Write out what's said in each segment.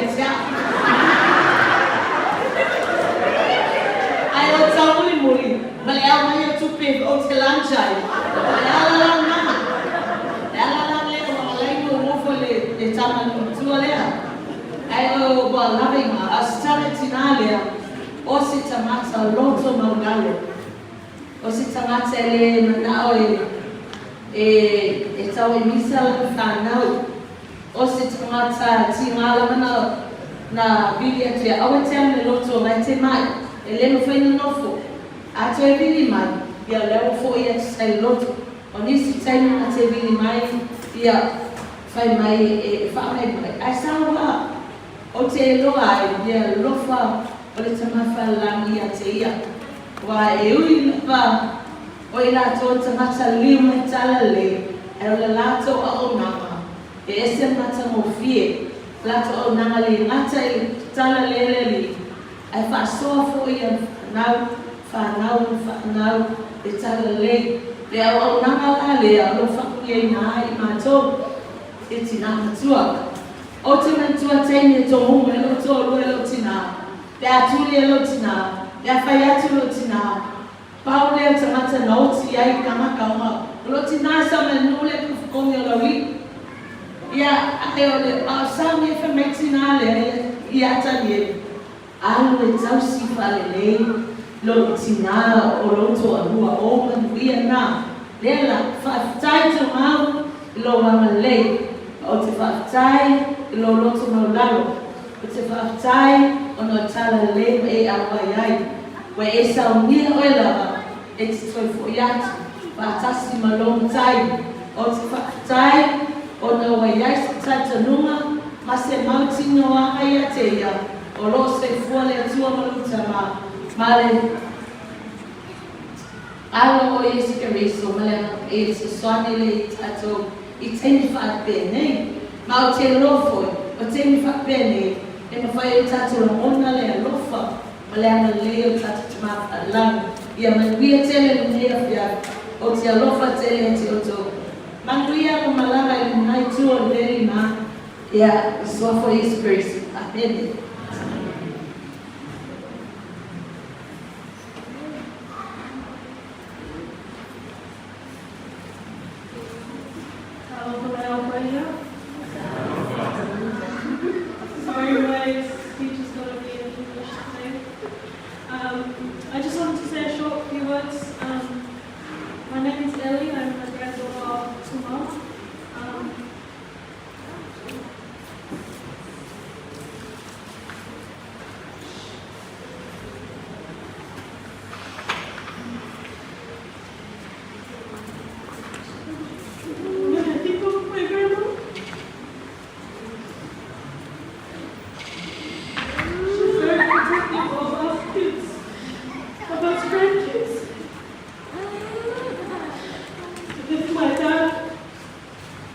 ia te au. Ae o le taumulimuli ma le aumai o tupe ou te lunch ai, o le ala la lena. O le ala la lea ua ala ai ona ou nofo i le tama matua lea. Ae ua lava i ina, a o se tala i tinā lea, o se tagata loto maualalo. O se tagata e le manao e e tau e misa lana fanau. O se tagata tigā lava na na vili atu ia aua e te alu i le lotu o la e te mai, e le mafai na nofo. A toe vili mai, ia o lea ua foʻi atu sai le lotu. O nisi taimi na te vili mai, ia fai mai e faamaemae, ae sao lava. Ou te iloa ai le alofa o le Tama Faalelagi ia te ia, aua e ui lava o i latou tagata liu e talalelei, ae o le latou auaunaga e ese le matagofie, o latou auaunaga le gata i le talalelei le Alii, ae faasoa foi i ana fanau, fanau ana fanau le talalelei. Le auaunaga la lea o lo o faamanuiaina ai i matou e tinā matua. Ou te manatua taimi e tomumu ai lou toalua i lou tinā, pe a tuli e lou tinā, pe a fai atu lou tinā, pau lea o tagata na oti ai i tagata ona o lou tinā sa mai nuu le kufukogi o Laulii. Ia, ae o le, a o sa mea fai mai tinā lea ia, ia Tanielu, alu e tausi faalelei lou tinā o lou toalua, o manuia na. Lea la, faafetai Tumau i lou agalelei, ou te faafetai i lou loto maulalo, ou te faafetai ona o tala lelei ua e auai ai. Ua e saunia oe lava e te toe foʻi atu faatasi ma lou matai. Ou te faafetai ona ua i ai se talitonuga ma se mautinoaga ia te ia o lo o soifua le Atua ma lou Tama ma le Alo o Iesu Keriso ma le Agaga e fesoasoani lea i tatou i taimi faapenei. Ma ou te iloa foi, o taimi faapenei e mafai ai tatou lagona le alofa ma le agalelei o tatou Tama Faalelagi. Ia manuia tele lenei afiafi, ou te alofa tele ia te outou. Manuia ma malaga i lena itu o le veli ma ia Suafa o Iesu Keriso. Amene. Sorry, my speech is going to be in English today. I just wanted to say a short few words. My name is Ellie. I'm the granddaughter of Tumau. When I think of my grandma, she's very protective of us kids, of us grandkids. If my dad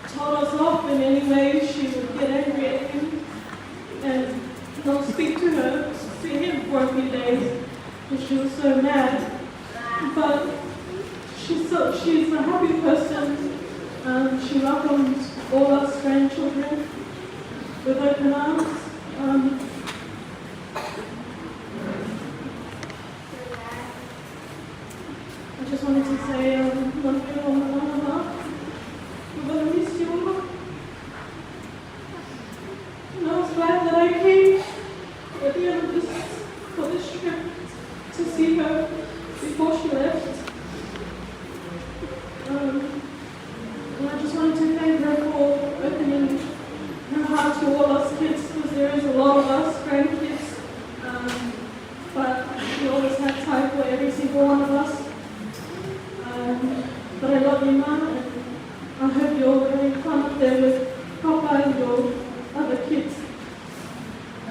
told us off in any way, she would get angry at him and not speak to her, to him for a few days, because she was so mad. But she's a happy person. She welcomed all us grandchildren with open arms. I just wanted to say, manuia o malanga ma. We're gonna miss you all. And I was glad that I came at the end of this, for this trip to see her before she left. And I just wanted to thank her for opening her heart to all us kids, because there is a lot of us grandkids. But she always had time for every single one of us. But I love you, Mum, and I hope you're having fun up there with Papa and your other kids.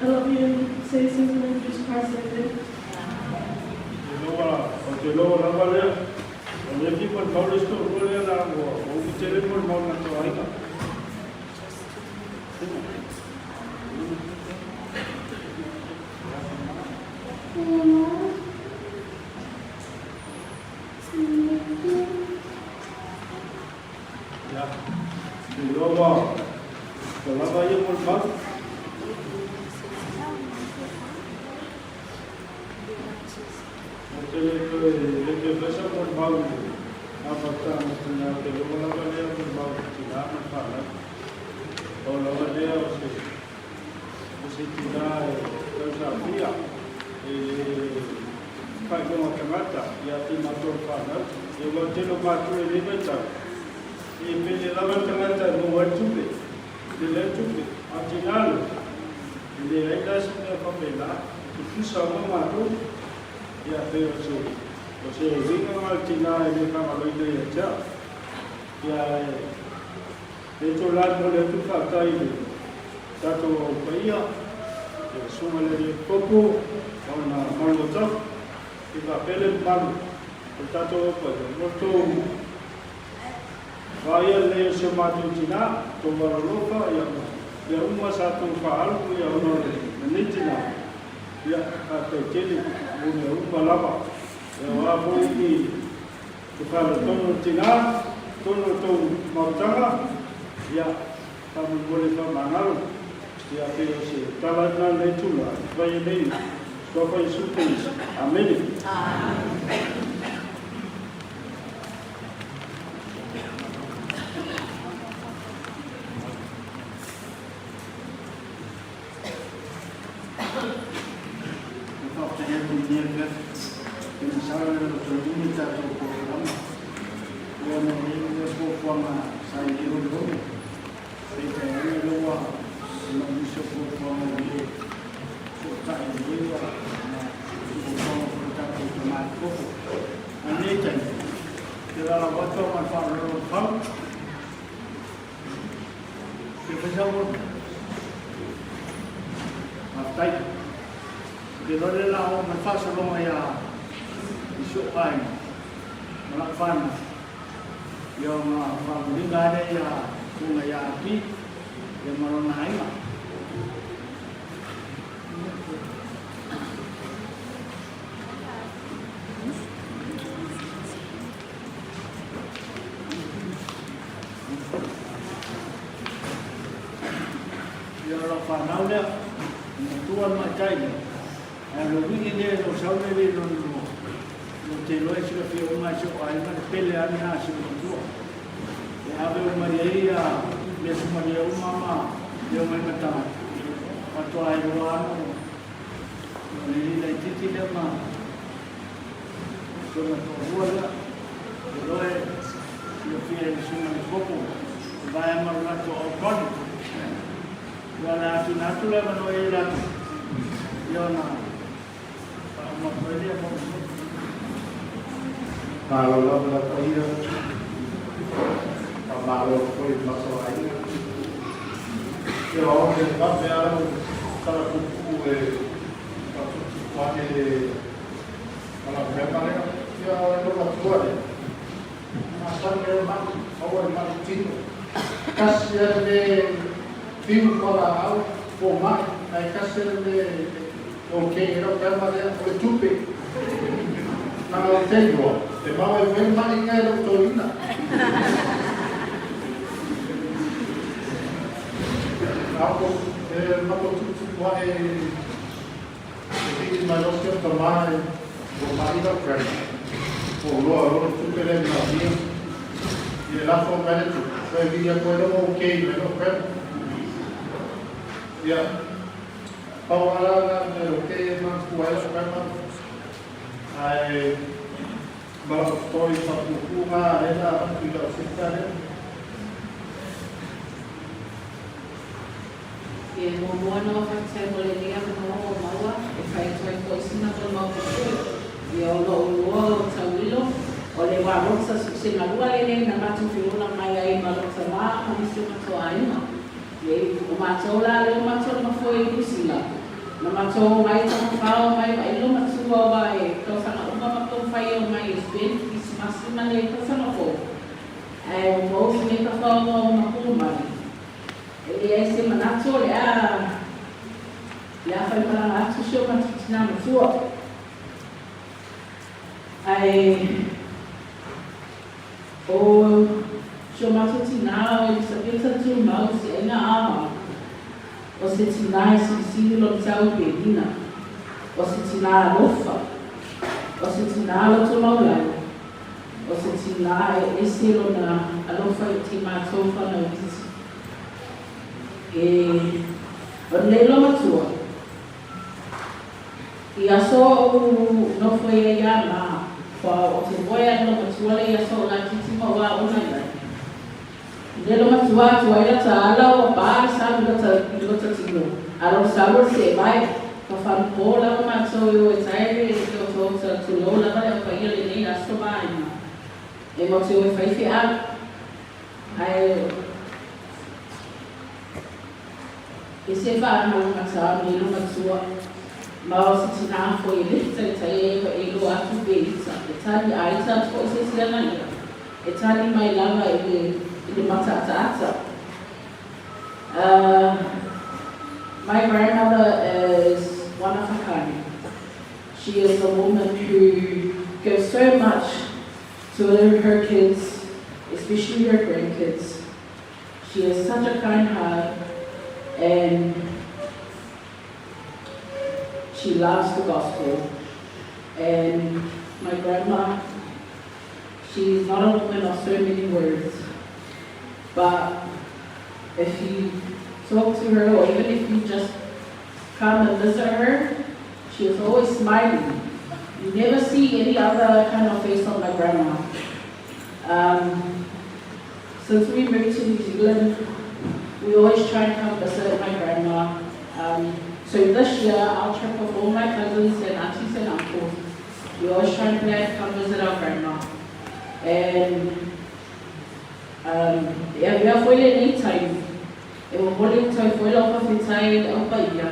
I love you and say this in the name of Jesus Christ, amen. O te loa lava lea, o le fi molimau le isi toalua lea la ua umi tele le molimau o le latou aiga. Ia, te iloa ua lava ia molimau. mau i le amataga ma tina te loa lava lea o le mau i tina ma le fanau. O lava lea o se o se tina e tausafia e le faailoga tagata ia te matou fanau. E ua tele o matua i lenei vaitau, e pele lava le tagata e maua ai le tupe, tele ai le tupe, a o tina lea, e leai la se mea faapena, e tutusa uma matou. Ia pei o se o se uiga na o le tina e le faagaloina ia te au. Ia e le toe la momoli atu le faafetai i le tatou au paia, le Susuga i le Alii Epikopo ma ona malu o tafa, ia faapea le mamalu o le tatou au paia mo le tou vaaia lelei o si o matou tina, tou alolofa ia ma mea uma sa tou faaalu ia ona o lenei tina. Ia, faafetai tele mo mea uma lava. Ia, o a foi ni te faaletonu o le tina, tonu o tou mautaga, ia, faamolemole faamagalo. Ia, pei o se tala lena i lenei itula, e fai ai nei, Suafa Iesu Keriso. Amene. E faafetai atu i lenei afiafi e masalo e le o toe umi le tatou polokalame. Ia ona o lea lea fuafuaga sa i ai Holiholi, peitai ane o lea ua ona o nisi o fuafuaga ua le toatai lelei ua na fuafuaga foi le tatou tama i fofo. A i lenei taimi, te lalau atu au ma le faaaloalo o le fau, Fia fai sau ona. Faafetai. Ou te iloa lea la oo mai faasologa ia i si ou aiga ma lau fanau. Ia ona faamuliga lava lea ia Susuga ia Aki ia ma lona aiga. Ia o lau fanau lea, e matua le matai lea, ae o le uiga lea e lou sau lea le lona lua, ou te iloa e silafia uma e si ou aiga le pele lava lena a si ou matua. E ave uma i ai ia mea sumaria uma ma mea uma i matagata, faatoa iloa lava no le alii laitiiti lea ma Sona toalua lea, e loe silafia e le susuga i le Koko, e vaea ma lo latou aupani. Ia o le a tuuina atu le avanoa i ai latou, ia ona faauma atu ai lea faamolemole. Malo lava la paia, faamalo atu foi i le matou aiga. Ia o le vave lava lau tala puupuu e faatuputupu ane le Alabama lea, ia o le matua lea, masani ai mai, maua i mai tino. Tasi lava le fiu fualaau fomai, ae tasi lava le ok ai lau grandma lea, o le tupe. Leaga ou te iloa, e maua ai foi le mai ia e lou toeaina. Ako, e matua tuputupu ae E pili mai loa si au tama e ua mai lau grandma, po o loa loa le tupe lea e manaomia, ia e lafo mai le tupe, toe vili atu ai loa ua okay mai lou grandma. Ia, pau lava la na mea e okay ai manatua ai lau grandma, ae ma lau story faapuupuu na lea na avatu i lau sister lea. E muamua ona faafetai mo lenei avanoa ua maua e fai atu ai foi sina molimau pupuu. Ia o lou igoa o Tauilo, o le wā Rota Susegalua lenei na matou feola mai ai ma lou tama ma nisi o matou aiga. Ia o matou la lea o matou le mafoe i Niu Sila. Na matou omai taumafa omai vailo ma tua aua e tausaga uma matou fai e omai e spend Kerisimasi ma le tausaga fou. Ae ua maua se mea tafaogaoga pū mai. E leai se manatu o le a le a faimalaga atu si o matou tinā matua. Ae o si o matou tinā o Elisapeta Tumau Siaina Awa, o se tinā e silisili lona tau i Pelina, o se tinā alofa, o se tinā loto maulau. O se tinā e ese lona alofa i te mātou whanau iti. E, o nei lo matua, i aso ou nofo ia ia mā, kua o te moe a lo matua le i aso o la titi ma ua ona ia. Ne lo matua atu ai la ta ala ua pā le salu i lota, i lota tino, a lo salu o se mai, ka whanpo lava mātou e o e tae le te o tō tulou lava le au paia lenei aso māina. E mau te o e whai wheau, ae e se whānau ngata me lo matua, ma o se tinā foi e le taitai e e lo atu pe ita, e tali a ita atu ko se siana ia. E tali mai lava i le, i le mataataata. My grandmother is one of a kind. She is a woman who gives so much to her kids, especially her grandkids. She has such a kind heart and she loves the gospel. And my grandma, she's not a woman of so many words, but if you talk to her or even if you just come and visit her, she is always smiling. You never see any other kind of face on my grandma. Since we moved to New Zealand, we always try and come visit my grandma. So this year, our trip with all my cousins and aunties and uncles, we always try and plan to come visit our grandma. And e avea foi lenei taimi, e momoli atu ai foi lau faafetai i le au paia,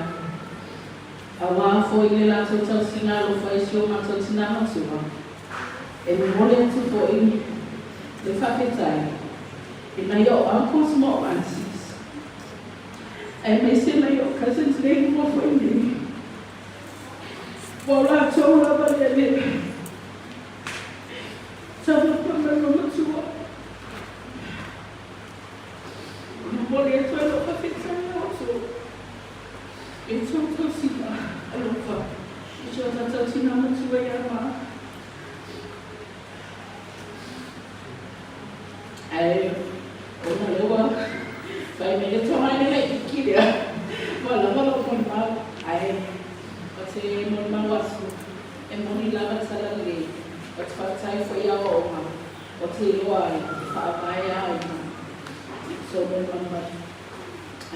auā foi le latou tausiga alofa i si o matou tinā matua. E momoli atu foi le faafetai i nai o'u uncles ma o'u aunties, aemaise nai o'u cousins lea i luma foi nei, ua o latou lava lea le taumafa mai o matua. E momoli atu ai lou faafetai iā outou e tou tausiga alofa i so tatou tinā matua iā Mā. Ae ona lea ua fai mai le toga i le laititi lea, ua lava lou molimau, ae o te molimau atu, e moni lava tala lelei, o te faafetai foi ia aoaoga, o te iloa ai, e faavae aiga i tou molimau mai.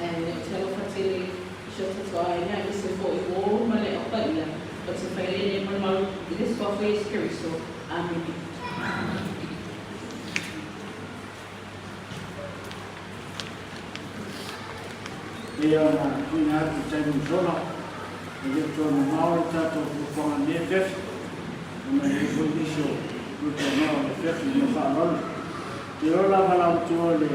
Ae o te alofa tele i si o tatou aiga, aemaise foi o ma le au paia, o te fai lenei molimau i le Suafa o Iesu Keriso. Amene. Pei ona tuuina atu i taimi ua sola, e le o toe mamao le tatou fuafuaga nei afiafi, ona e i ai foi nisi o tuatuanoa o le afiafi i mea faaaloalo. Ou te iloa lava la outou le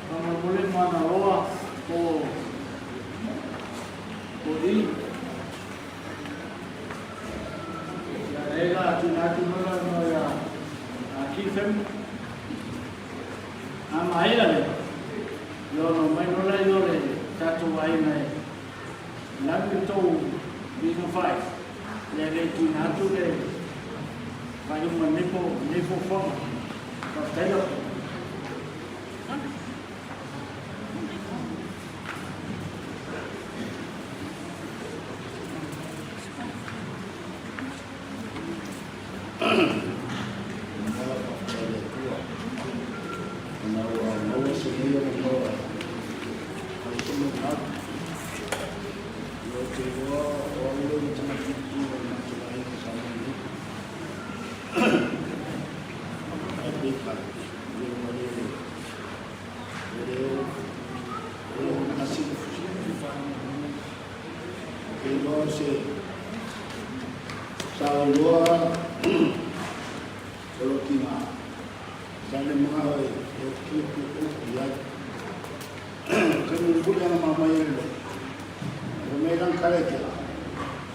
Faamolemole Manaloa po o i. Ia e la tuina atu mo la no ia a ki fem. A maea le yo no mai no la yo le tatou aiga e lagi le tou Region 5. Le le tuina atu le faaiuga nei po nei fuafuaga. Faafetai lava. Faafetai i le Atua, ona ua maua se leo avanoa e fai se manatu. Ia ou te iloa o au lea ua tagata matua o le matou aiga sa mai nei. Ae peitai, ia ua le e le o e le o gasigasisi faanoanoa. Ou te iloa o se sa iloa o lou tina sa le manao e oki oki oki i ai. Taimi mulimuli ana ma mai ai loa. Fai mai lana tala i ke la,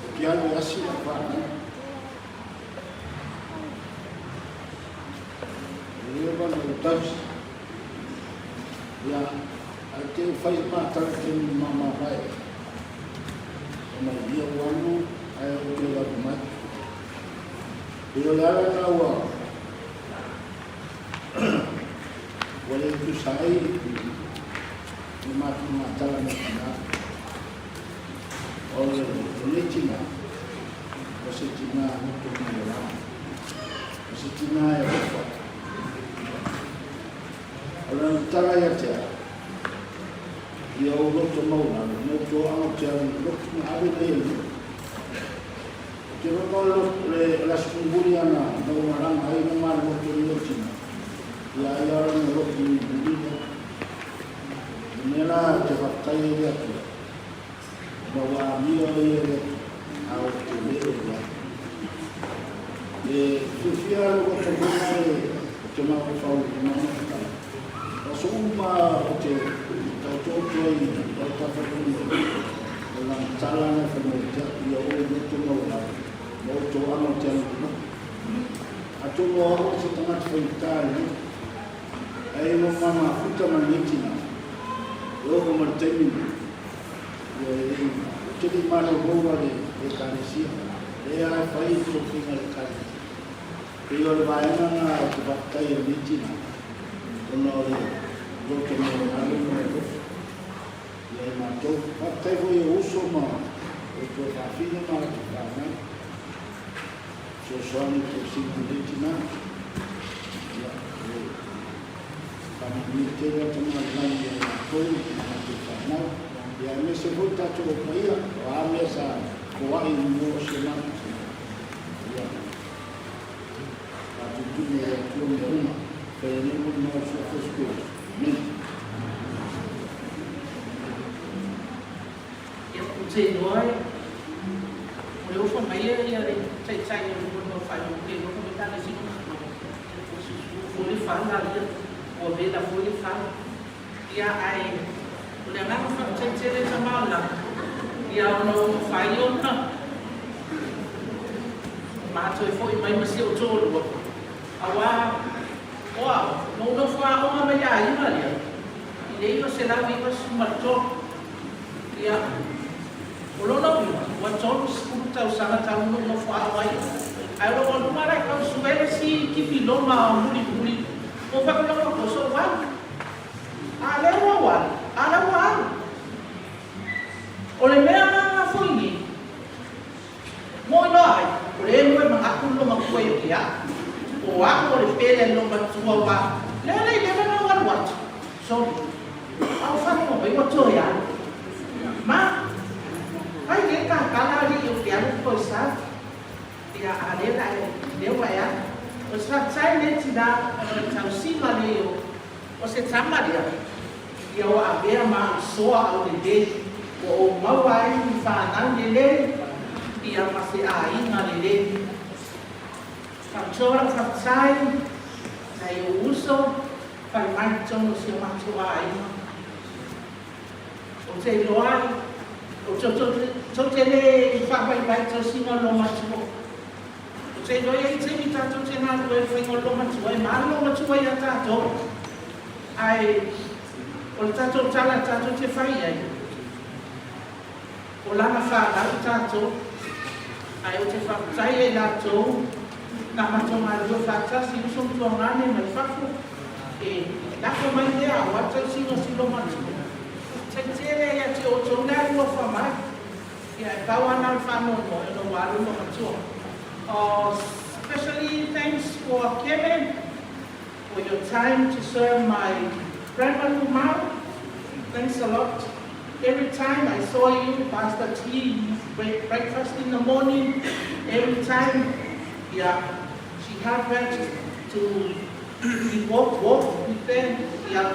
o ke alu e asi lau whanau. E leva na o tausi. Ia, ai te whai mātau te mama mai. mai, ia ua alu ae ou toe alu mai. Pei o le ala lena ua ua le tusa ai le matou matala mai tina. O lenei tina, o se tina loto maualalo. O se tina e alofa. O lana tala ia te au, ia ou loto maualalo, ma ou toaga ou te alu i le lotu ma ave na ia i le Ou te loto o le aso mulimuli ana na ou malaga ai na ma le loto nei o tina, ia ai a lana lotu mulimuli lea. O le mea la ou te faafetai ai i le Atua, ona ua amio ai e le Atua, a ou te le o i ai. E fiafia lou loto mona e ou te mafaufau i le mafaufau. O aso uma ou te taotooto ai i autafa i luga o lana tala na e fai mai ia te au, ia ou loto maualalo ma ou toaga ou te alu i le lotu. Atonu o au o se tagata faigata i le lotu, ae ua ma mafuta ma lenei tina, e oo ma le taimi nei, ia e le i, ou te le i malolo a le Ekalesia, lea e fai le tofiga i le Ekalesia. Pei o le vaega lena ou te faafetai ai i lenei tina, ona o le loto maualalo ma le alofa ia i matou. Faafetai foi i ou uso ma ou tuafafine ma latou fanau, fesoasoani i le tausiga o lenei tina. Ia, e faamanuia tele atu ma le lagi ia i latou ma latou fanau. Ia, aemaise foi tatou o paia, o a mea sa foai i mua o si o matou tina. Ia, faatutumu e le Atua mea uma, fai ai nei molimau o Suafa Iesu Keriso. Amene. Ia, ou te iloa e, o le ofo mai ia le taitai o le molimau faailoa, ou te iloa foi mai tala sina ua susu foi le fala ia, ua vela foi le fala. Ia, ae o le agaga faafetai tele tama o le lagi, ia ona ua mafai ona ma toe foi mai ma si ou toalua, aua o au, na ou nofo aoga mai le aiga lea i le 1993. Ia, o lona uiga, ua 30 tausaga talu ona ou nofo aoga ai, ae o lou aluga la e tau sue le isi kipiloma mulimuli, ua ou fai atu i lau matua, so ou alu. A lea ua ou alu, a lea ua alu. O le mea na foi nei, moe loa ai, o le moe manatu le matua ia te au. O au o le pele a le matua wa, lea le leva na ou alu atu. Sorry. A o whanau mai ua toe alu. Ma, ai le kakala alii o ke alu koe sa. Ia, a lea la e, lea ua e alu. O se faafetai lenei tina ona o le tausiga nei o, o se tama lea, ia ua avea ma au soa au lelei, ua ou maua ai ni fanau lelei, ia ma se aiga lelei. Faapitoa lau faafetai nai ou uso, fai mai i totonu o si o matou aiga. Ou te iloa ai, ou te, tou te le i faavaivai i tausiga o le loomatua. Ou te iloa e i ai taimi tatou te galulue i le faiga o le loomatua, e ma le loomatua ia tatou. Ae o le tatou tala tatou te fai ai, o lana fanau tatou, ae ou te faafetai ia i latou na matou galulue faatasi, uso ma tuagane mai fafo, e lafo mai lea aua le tausiga o si loomatua. Faafetai tele ia te outou le alofa mai. Ia e pau lava na o le faanoanoa ona ua alu loomatua. Especially thanks for Kevin for your time to serve my grandma Lumau. Thanks a lot. Every time I saw you, Pastor T, breakfast in the morning, every time, yeah, she helped her to be walk, walk with them, yeah,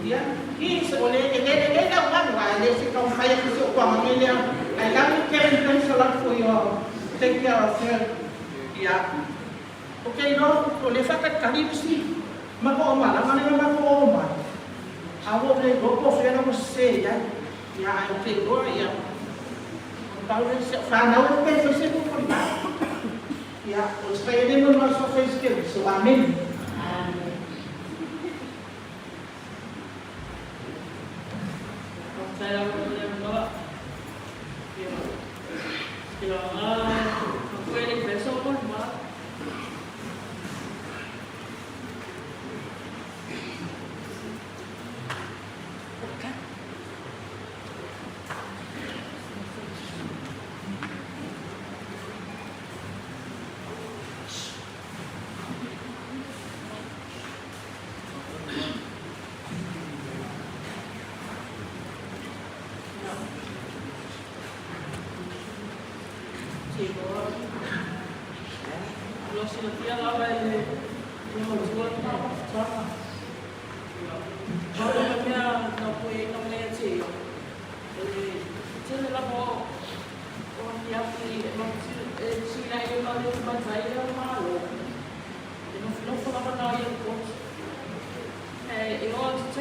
yeah. He is ole, ele, ele, ele, ele, se taumafai atu si ou tuaga lea. I love you, Karen, thanks a lot for your take care of her. Yeah. Ou te iloa, o lea e faatalitali le isi matou aumalaga lea na matou o mai, a ua ou le iloa po o fea la ua sese i ai. Ia, ae ou te iloa, ia, o le pau lea, si au fanau e pe fai se popolima. Ia, o te fai ene mo le so fai se Keriso. Amene. Amene. Faafetai lava mo le avanoa. Ia.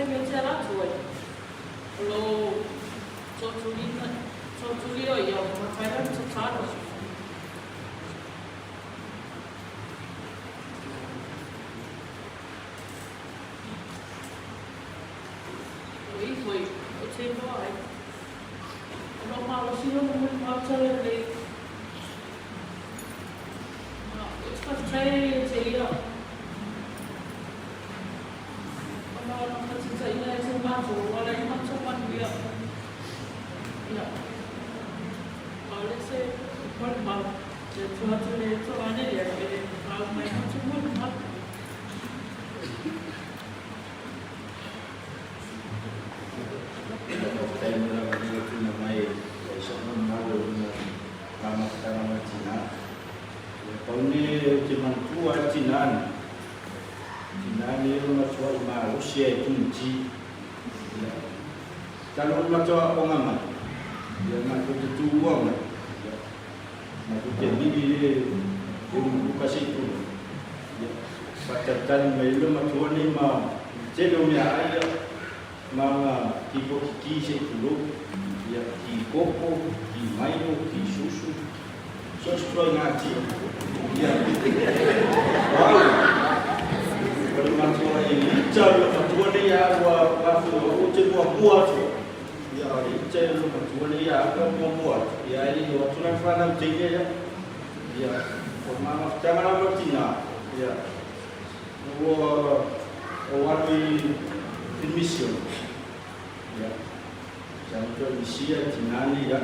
taimi ou te ala atu ai, o lo o tootulina, tootulia ia o Mataira ma tatalo. O i hoi, o te iloa ai. O lo malosi lona molimau tala lelei. Ma, ou te faafetai ai ia te ia. Ona o lona fatitaiga e te matou, ua ala ai matou manuia. Ia, ʻaʻole se molimau, le Atua atu le Atua ane lea e mau mai matou molimau. Faafetai mo le avanoa tuuina mai e sou molimau e uiga i ngā mafutaga ma tinā. Ia pau nei ou te manatua ai tinā nei. Tinā nei o matuaʻi malosi ai Tumiti. Ia talu ona matou aoga mai, ia matou te tūua mai. Ia matou te mili le le umukuka se i tula. Ia faatalitali mai ai lo matua nei ma le tele o meaai ia ma nga tipoti ki se i tulou. Ia ki koko, ki mailo, ki susu, so o se ituaiga ti. Ia o au, o le matua e ita lo matua nei a ua mafua ou te muamua atu ai. Ia o le ita lo matua nei a au muamua atu. Ia e le i o atu la le fanau teine ia. Ia, o le mafutaga lava o tinā, ia, ua o alu i mission. Ia, sa matua misia i tinā nei ia,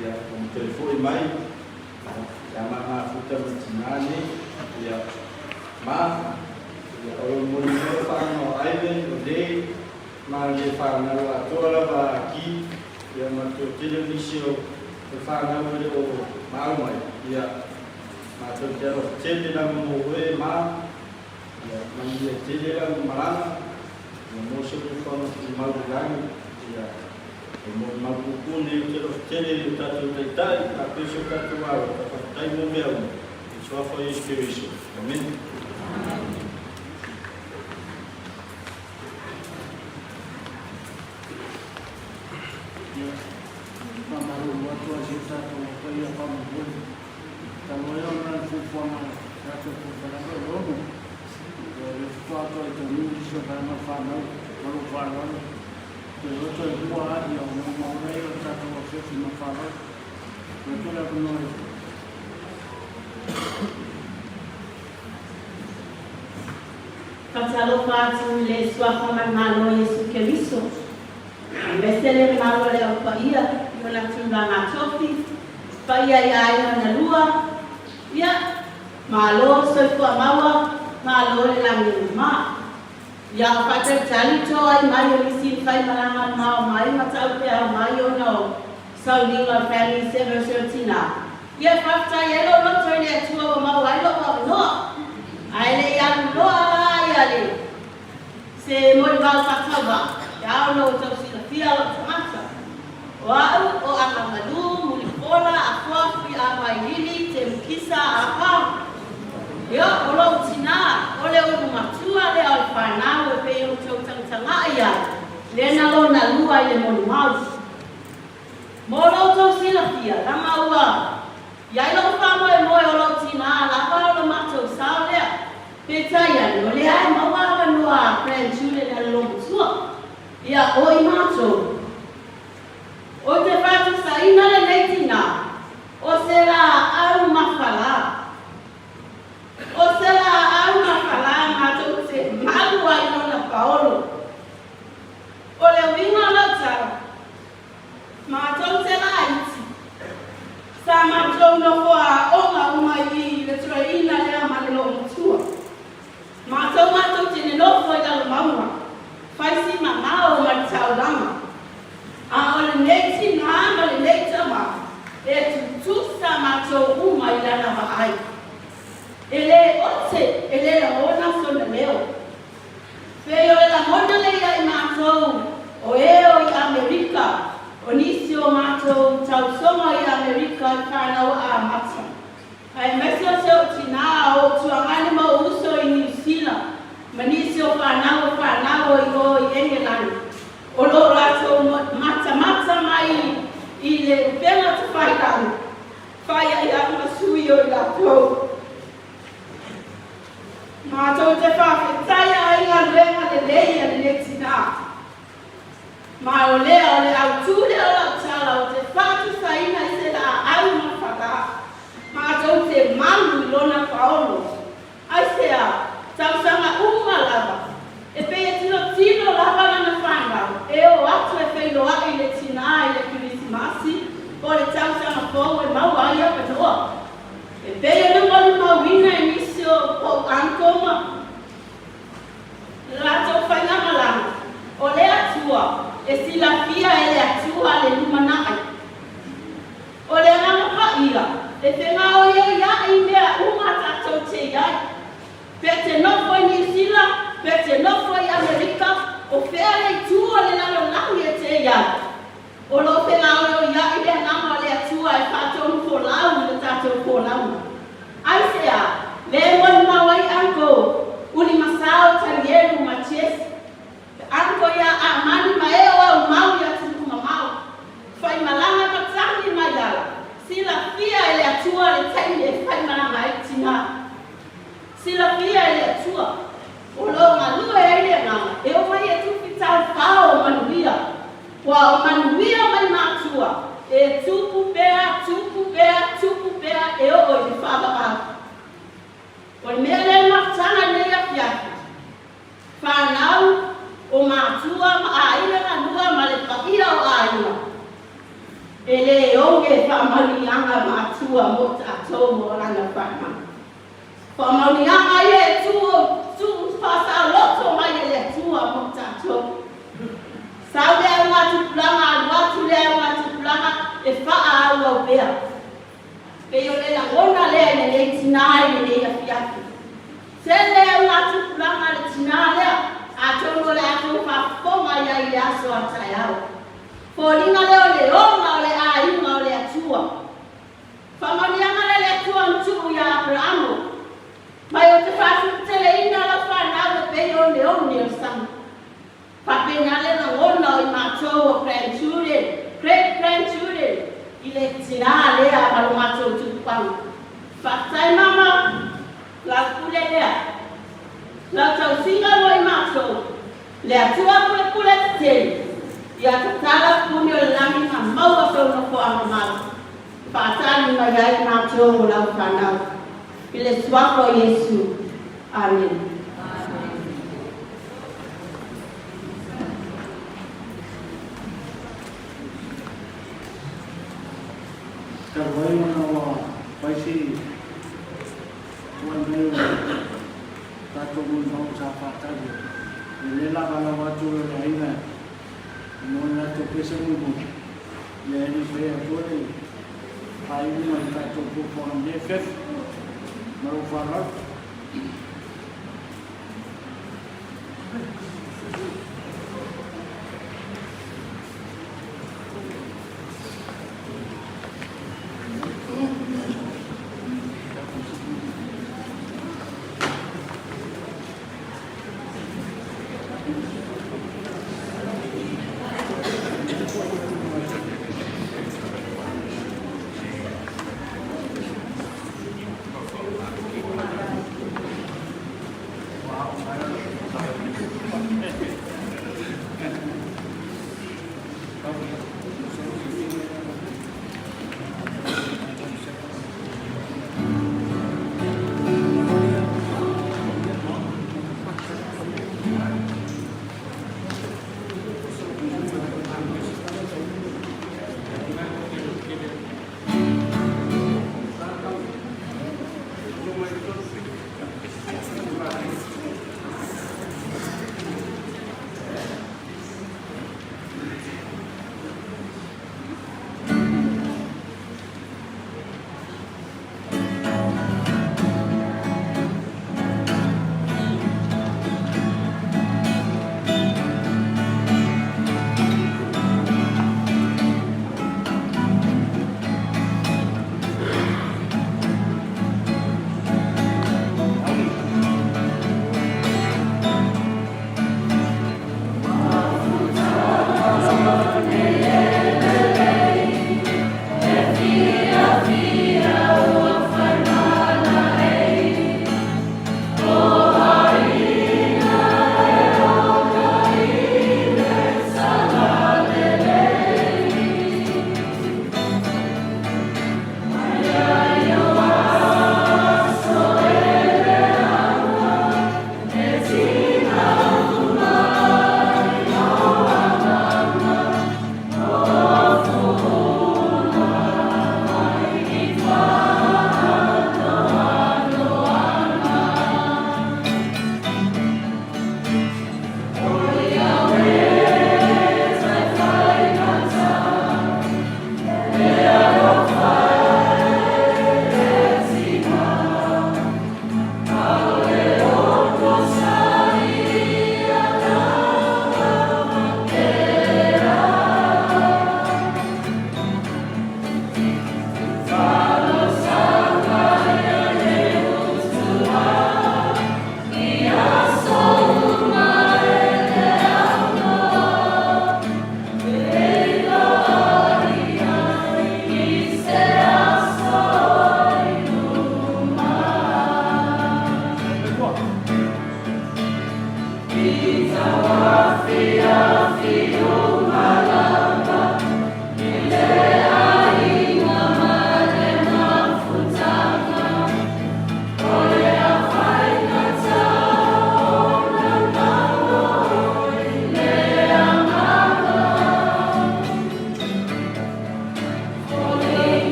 ia, ua matua foi mai, ia, sa mafuta ma tinā nei, ia, ma, ia, o lo molimau whaanga o Ivan, o Dave, ma le whanau atoa lava a Ki, ia, ma te tele o nisi o le whanau e le o mau mai, ia, mātou te alofa tele lava mō oe, ma, ia, manuia tele lava malaga, ia, mō se nofoanga tumau i langi, ia, e molimau pupū nei o te alofa tele i o tātou taitai, a pē se o tātou alo, ka whakatai mō mea uma, i te suafa o Iesu Keriso. Amen. Ia, faamalulu atu ai si o tatou paia faamolemole. Talu ai ona le fuafuaga a le tatou polokalame o Lono, ia o lea faatoa toe taunuu nisi o vaega o le fanau ma lou faaaloalo. Toe o toe lua lava ia ona uma ona lea o le tatou afiafi ma le faaaloalo. Tuu atu le avanoa i Faatalofa atu i le Suafa ma le Malo o Iesu Keriso, aemaise le mamalu o le Au Paia i ona tulaga tofi, paia i aiga na lua, ia, malo le soifua maua, malo le lagi mama. Ia o faatalitali to ai mai o nisi i faimalaga mao mai ma taupeau mai ona o sauniga o Family Service o Tina. Ia faafetai ai lou loto i le Atua ua maua ai lou avanoa. Ae le i alu loa la ia le se molimau faatauvaa, ia ona ua tau silafia lou tagata. O au o Agamalu, Mulipola, Afuafu, Amailili, Temukisa, Apa. Ia, o lou tinā, o le ulu matua lea o le whanau e pei ona tou tagatagai ai, lena lona lua i le molimau. Mo lo outou silafia, lama ua i ai lou faamoemoe o lou tinā lava o lo matou sao lea. Peitai ane, o lea e maua avanoa a grandchildren a le lomatua, ia o i matou. O te faatusaina lenei tinā, o se laau mafalā. O se laau mafalā matou te malu ai lona paolo. O le uiga o lau tala, matou te laiti, sa matou nofo aoga uma i i le tuaiina lea ma le loomatua. Matou matou te nonofo i lalo mauga, fai si mamao ma le taulaga. A o lenei tinā ma lenei tama, e tutusa matou uma i lana vaai. E le ote, e le lagona sona leo. Pei o le lagona lea ia i matou o e o i Amerika, o nisi o matou tausoga i Amerika i whanau amata. Aemaise o se ou tinā, o ou tuagane ma ou uso i Niu Sila, ma nisi o whanau o whanau o i o i Engelana. O loo latou matamata mai i le upega tafailagi, faaiaiaga sui o i latou. Matou te faafetaia ai galuega lelei a lenei tinā. Ma o lea o le autū lea o lau tala ou te faatusaina i se laau ma fagā. Matou te malu i lona paolo. Aisea? Tausaga uma lava, e pei e tilotilo lava lana fanau e o atu e feiloai i le tinā i le Kerisimasi po o le tausaga fou e maua ai avanoa. E pei ona molimauina e nisi o ou uncle ma le latou faigamalaga, o le Atua e silafia e le Atua le lumanai. O le Agaga Paia e fegaoioiaʻi i mea uma tatou te i ai. Pe te nofo i Niu Sila, pe te nofo i Amerika, o fea le itu o le lalolagi e te i ai. O lo o fegaoioiaʻi le Agaga o le Atua e faatonu folau i le tatou folauga. Aisea? Le molimau ai Uncle Ulimasao Tanielu ma Jesse Uncle ia Amani ma e o au mau i atunuu mamao. Faimalaga matagi mai ala, silafia e le Atua le taimi e faimalaga ai tinā. Silafia e le Atua, o lo o galue ai le Agaga e omai e tufi taufao o manuia. Ua o manuia mai matua e tupu pea, tupu pea, tupu pea e oo i le faavavau. O le mea lea e mafutaga i lenei afiafi, Whanau, o matua ma aiga galua ma le paia o aiga. E le oge faamanuiaga matua mo tatou mo lana whanau. Faamanuiaga ia e tu o tu whaasaoloto mai e le Atua mo tatou. Sau le au ngā tupulaga, alu atu le au ngā tupulaga e whaauau pea. Pei o le lagona lea i lenei tinā i lenei afiafi. Tele au ngā tupulaga a le tinā lea, atonu o le a tou faafofoga i ai i le aso a taeao. Foliga lea o le ola o le aiga o le Atua. Faamanuiaga lea le Atua na tuu iā Aperamo, mai ou te faatuputeleina lau fanau e pei o oneone o le sami. Faapena le lagona o i matou o grandchildren, great grandchildren i le tinā lea ma lo matou tupuaga. Faafetai mama, lau pule lea, lau tausiga mo i matou, le Atua pulepule tetele, ia tatala puni o le lagi ma maua sou nofoaga malu, faatali mai ai matou o lau fanau. I le Suafa o Iesu. Amene. Talu ai ona ua fai si tuai mai o le tatou molimau sa faatali e le lava lava atu o le aiga e mo le latou pese mulimuli ia e le fai atua le faaiuga i le tatou fuafuaga i lenei afiafi. Ma lou faaaloalo.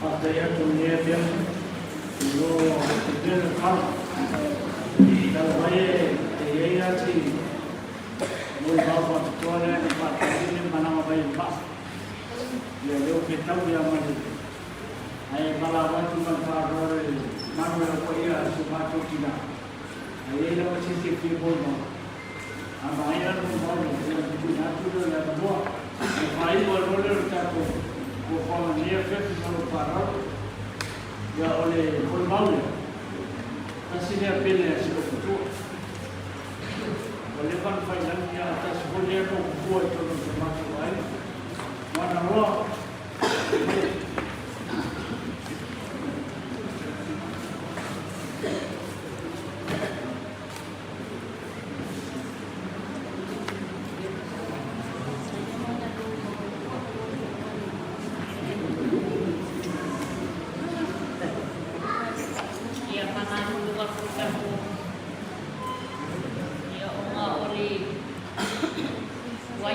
Faafetai atu i lenei afiafi i lo tele o tala. Talu mai e i ai lava si molimau faapitoa lea na faatali le malaga mai i le vaa. Ia lea ua fetau ia ma le ae valaau atu ma le faaaloalo i le mamalu o le paia o si o matou tina. A i ai lava se isi e fia molimau, a maea le molimau lea, ia ona tuuina atu lea o le avanoa. Ona faaiu ai loa lea o le tatou fuafuaga i lenei afiafi ma lou faaaloalo. Ia, o le molimau lea, tasi lea pele a si ou matua. Ua leva ona fai lagi, a tasi foi lea nofofoa i totonu o si o matou aiga. Moana loa.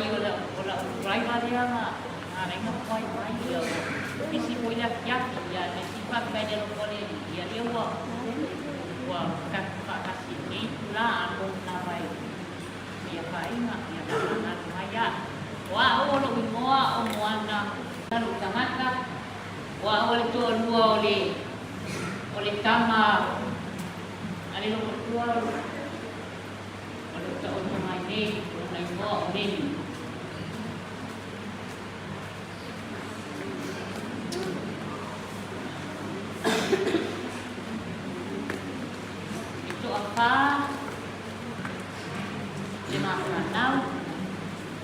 ai o la'u driver lea na ala ai ona tuai mai, ia ua pisi foi le afiafi, ia le isi faafetai i le alofa o le Alii, ia lea ua ua tatou faatasi i lenei itulā atonu lava e ia faaina, ia faamanatu mai a. O a'u o lo'u igoa o Moana lou tagata, o a'u o le toalua o le o le tama a le lomatua o lo o taoto mai nei, o lona igoa o Meli. E toafā le mafanau,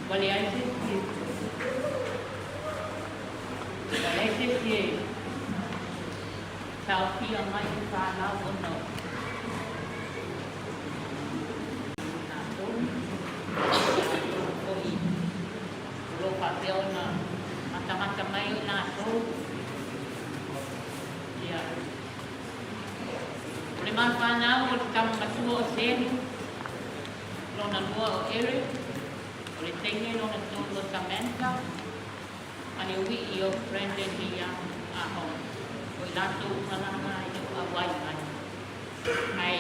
ua leai se isi e ua leai se isi e taofia mai le fanau ona o latou, latou foi o lo o faapea ona matamata mai o i latou. Ia, o le mafanau o le tama matua o Selu, lona lua o Eric, o le teine lona tolu o Samantha, ma le ui'i o Brandon Lia Ahong. O i latou uma lava e le o auai mai. Ai,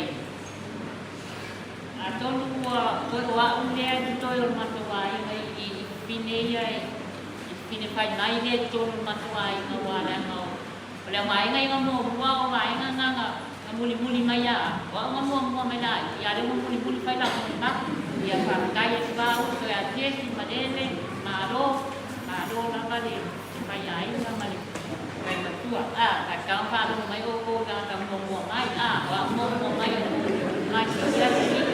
atonu ua toe o a'u lea i totoe o le matou aiga i fafine ia i fafine fai mai lea i totonu o le matou aiga ua leaga o O le vaega ia muamua o vaega na na mulimuli mai ia au. O au na muamua mai la ia lea ua mulimuli fai lau molimau. Ia faafetai atu lava uso ia Jesse ma Lele, malo, malo lava le fai aiga ma le fai matua. A, faatau faalogo mai oukou i tagata muamua mai. A, o au muamua mai ona mulimuli mai ia sii.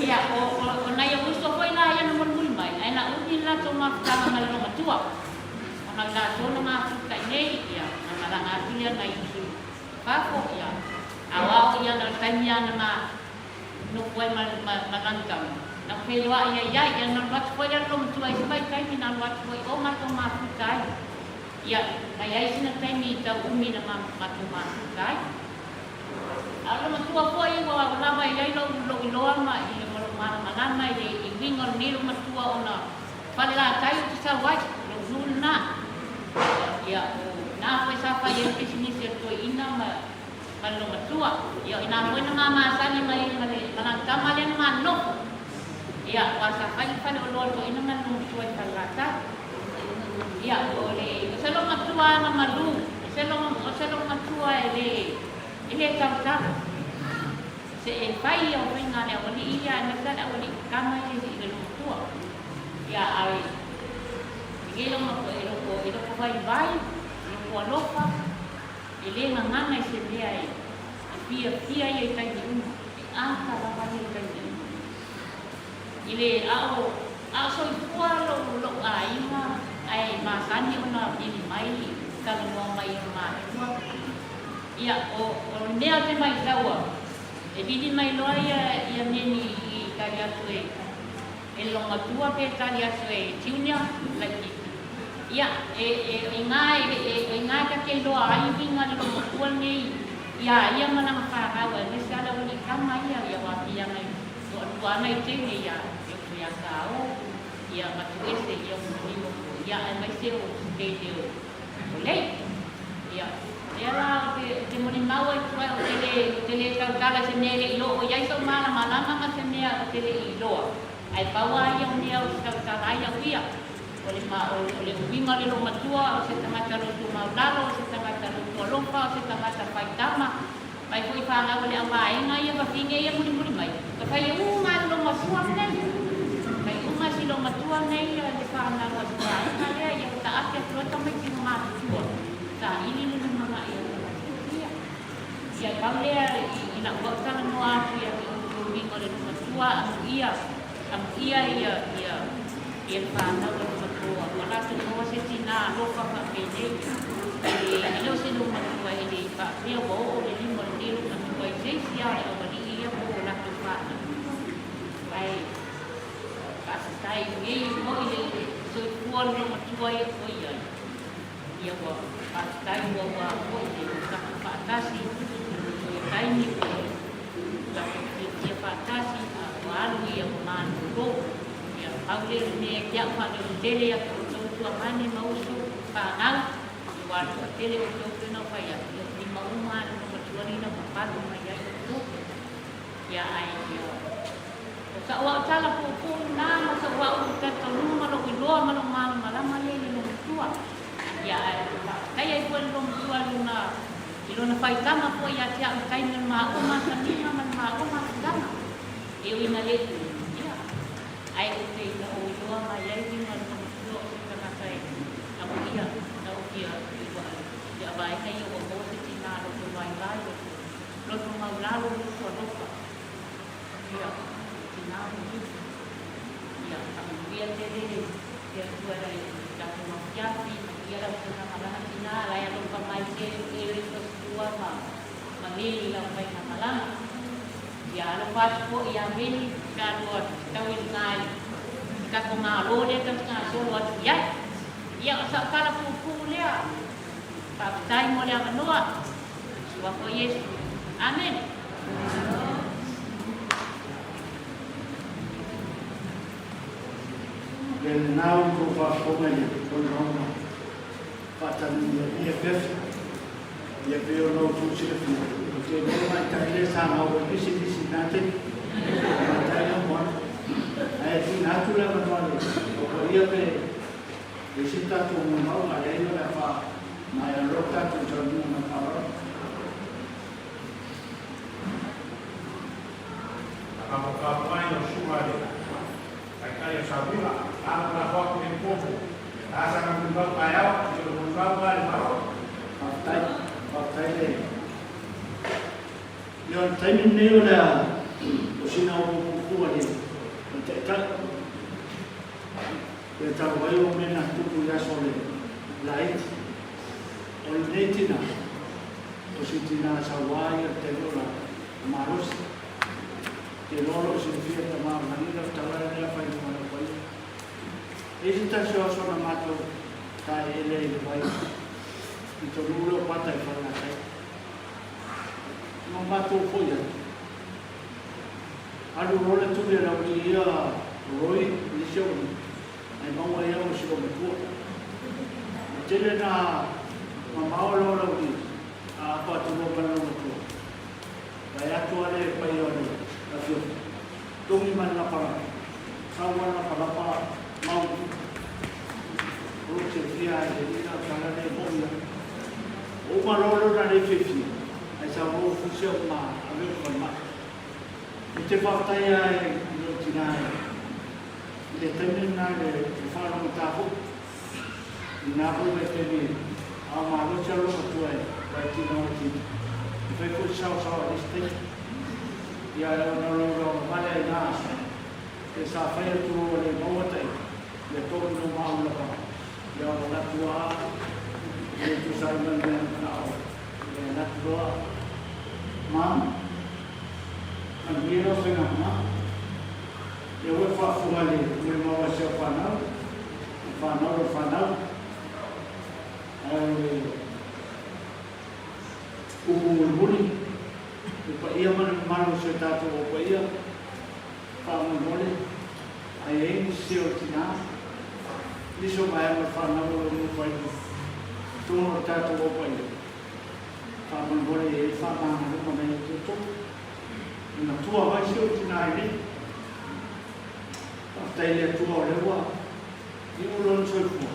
Ia, o, o, o nai ou uso foi la ia na mulimuli mai, ae na umi le latou mafutaga ma le loomatua. Ona o i latou na mafuta i nei, ia, na malaga atu lea nai uso i fafo, ia, aoao ia na o le taimi lava na ma nofo ai ma, ma, ma Langtama, na feiloai ai ai, ia, na alu atu foi lea le loomatua i se vaitaimi, na alu atu foi o matou mafuta ai. Ia, na i ai sina taimi i tau umi na ma, matou mafuta ai. A o le loomatua foi ua lava i ai lou, lou iloa ma, i le, ma lou malamalama i le i uiga o lenei loomatua ona Falelatai ou te sau ai, lou nuu lena. Ia, o ina foi sa fai ai le pisinisi a le toeaina ma, ma le loomatua. Ia, o ina foi na ma masani mai ai ma le, ma lana tama lea na ma nonofo. Ia, aua sa fai le fale oloa a le toeaina ma le loomatua i Falelatai. Ia, o le, o se loomatua lava na malu, o se loo, o se loomatua e le, e le tautala. Se e fai ia o faiga a le aualii ia, aemaise lava le aualii kama ia i le loomatua. Ia ai i nei loko e loko e loko vaivai, loko alofa, e le gagana i se mea e e fiafia ia i taimi uma, e ata lava ia i taimi uma. I le a'o a'o soifua lou lou aiga ae masani ona vili mai talanoa mai i ona matua. Ia o o le mea ou te maitaua, e vili mai loa ia ia meni i tali atu e E loomatua pe tali atu e Junior laitiiti. Ia, e, e, o iga e, e, o iga e ta te iloa ai uiga le loomatua lenei iā ia ma lana fanau aemaise lava le aualii tama ia, ia ua afiaga i toalua ana i teine ia e uso iā Saō, ia ma Tuese, ia o Manino foi, ia aemaise o se teine o, o Lei. Ia, lea la ou te, ou te molimau ai atu ai, ou te le, ou te le tautala i se mea e le i oo i ai sou malamalama ma se mea ou te le i iloa. Ae pau lava ia o mea ou te tautala ai au ia, o le ma, o, o le uiga o le loomatua, o se tagata loto maulalo, o se tagata loto alofa, o se tagata faitama, mai foi fanau a le auvaega ia vafine ia mulimuli mai, ka fai uma lava le loomatua lenei. Fai uma si loomatua lenei le fanau a le vaega lea, ia ua taape atu loa tamaiti ma matutua. Saili le lumanai o tamaiti ia. Ia pau lea i lau au talanoa atu ia te outou uiga o le loomatua, amuia, amuia ia, ia, ia le fanau a le matoa. Ua latou maua se tinā alofa faapenei. E le, e le o se loomatua e le i faapea ua oo le lima o lenei loomatua i se isi lava o le aualii ia po o latou fanau. Ae faafetai i lenei moi le soifua o le loomatua ia ua i ai. Ia ua faafetai ua ua foi le tatou faatasi i taimi ua tatou fiafia faatasi a ua alu ia ua malolo. Ia Pau lea o le mea e te a'u faalototele ia te outou tuamani ma uso fanau, ua le toatele outou pei ona ou fai atu, ia o lima uma lava le loomatua lenei na papalu mai ai outou. Ia ae ia o sa'u a'u tala puupuu lena ma sa'u a'u talitonuga ma lo'u iloa ma lo'u malamalama lea i le loomatua. Ia ae ou te faafetai ai foi i le loomatua i lona i lona faitaga foi ia te a'u i taimi o le maua masaniga ma le maua mafutaga. E ui ina le ia, ae ou te ina ou iloa mai ai uiga o le matua o se tagata e amuia na ou fia iloa ai ia vaega ia ua maua se tina loto vaivai, loto, loto maulalo, loto alofa. Ia, tina mulimu. Ia, faamanuia tele te Atua i le tatou afiafi, manuia lau faigamalaga tina, la e alofa mai tele oe Sosua ma, ma Meli i lau faigamalaga. Ia alofa atu foi ia Meli pe a lua tau i luga i le tatou Malo lea tatou te gasolo atu i ai. Ia, o sau tala puupuu lea. Faafetai mo le avanoa. Suafa o Iesu. Amene. Le lena ua outou faafofoga i le fonotaga faatali i le EFF. Ia pei ona outou silafia, ou te iloa le tamaitai lea sa gau ai pisinisi i na taimi. Tamaitai lea moana. Ae tuuina atu le avanoa i le paia pe i ai se tatou molimau a leai o le a faamaea loa le tatou tauniga ma le faaaloalo. Takamokamoai o susuga i le Taitai o Samuila, lana o lafo atu i le popo, a sana molimau taeao, i se molimau na i le Malo. Faafetai, faafetai le Ia o le taimi lenei o le a o sina upu puupuu a le Taitai. Ia talu ai o mea na tupu i aso o le laiti. O lenei tina, o si tina sauā ia le taimi o la malosi. Te iloa o lo o silafia e tama o lagi lau tala lea fai luga lau paia. E i se tasi o aso na matou taeele ai i le vai i tonu leo pata i Falelatai. Ma matou foi atu. Alu loa le tuli a le aualii ia o Roy i isi aualii, ae maua ai au e si loomatua. Ua tele na mamao loa le aualii a apo atu loa ma le loomatua. Vae atu a le paia o le afioga, togi mai le lapalapa, sau a le lapalapa mau o lou silafia ai le alii lau tala lea e moʻi ai. Ua uma loa lona lei fiafia, ae sau loa ua fusi au ma ave au i le falemai. Ou te faafetai ai i lou tina i le taimi lena i le faalogotā foi. I na foi vaitaimi a o malosi a lou matua e vaetina o tina, e fai foi se saosaoa i le isi taimi. Ia ae ona o lou laugavale ai na aso, pe sa fai atu ua le maua taita, ia togi lou mauli lapa, ia o alu atu a le tusa ai ma le mea na manao ai. Ia alu atu loa, Mom, manuia lau faigamalaga. Ia ua e faafofoga i le molimau a si au fanau, o fanau lau fanau, ae o le upu mulimuli, le paia ma le mamalu o si o tatou au paia, faamolemole, a i ai nisi o tina, nisi o vaega o le fanau o lo o nofo ai i totonu o le tatou au paia, faamolemole e i ai le faamagaloga mai ia te outou. E matua mai si ou tina i nei. Faafetai i le Atua o lea ua iu lona soifua.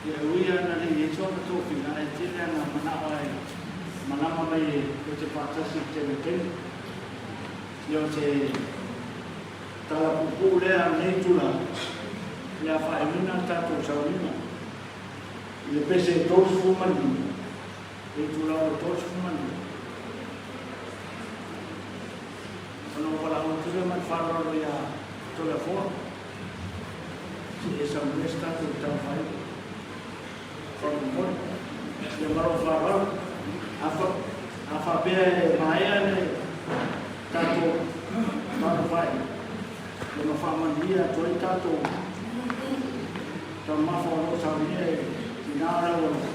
Ia e ui lava ina le i ai sona tofiga, ae tele ana manao e malama mai e tou te faatasi i le tele o taimi. Ia o se tala puupuu lea a lenei itula, o le a faaiuina le tatou sauniga i le pese e 35, le itula ua 32. Ona ou valaau atu lea ma le faaaloalo ia Toleafoa, se i e saunia se tatou taumafai faamolemole. Ia ma lou faaaloalo, a faapea e maea le tatou taumafai, ia ma faamanuia atu ai tatou taumafa o lo o saunia e tina o le aualofa.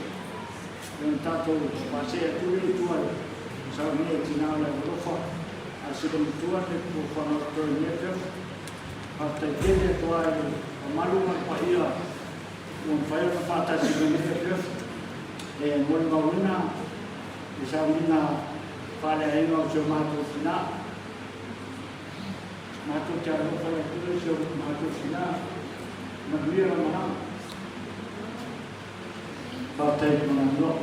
Ia ona tatou paasee atu lea i tua i saunia i tina o le aualofa a sila matua le fuafuaga o totoe i lenei afiafi. Faafetai tele. lava i le mamalu ma le paia ua mafai ona faatasi i lenei afiafi e molimauina le sauniga faaleaiga o si o matou tina. Matou te alofa i le Atua i si o matou tina. Manuia lau malaga. Faafetai i le avanoa.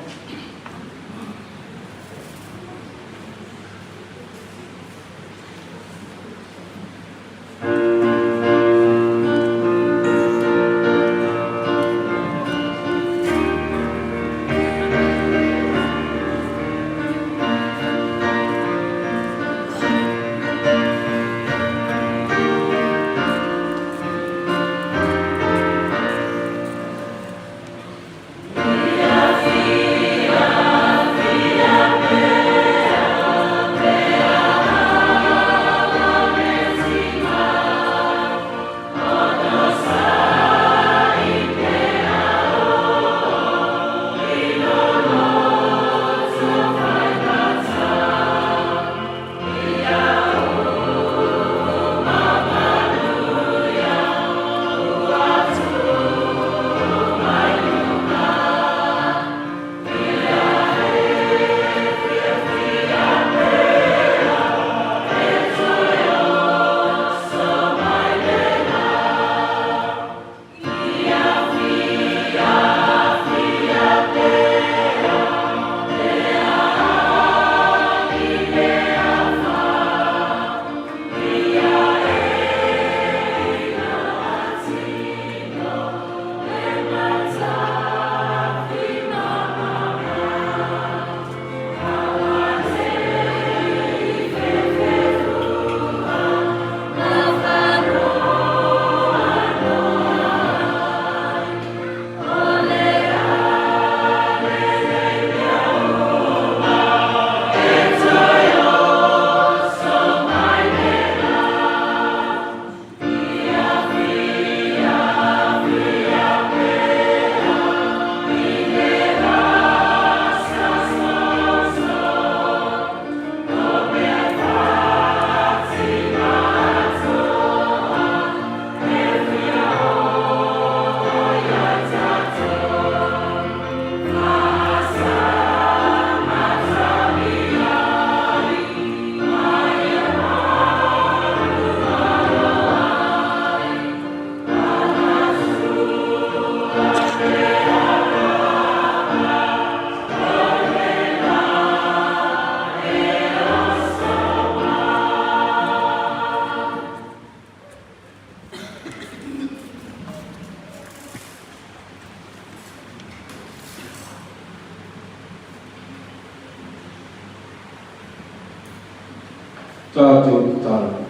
Tatou tatalo.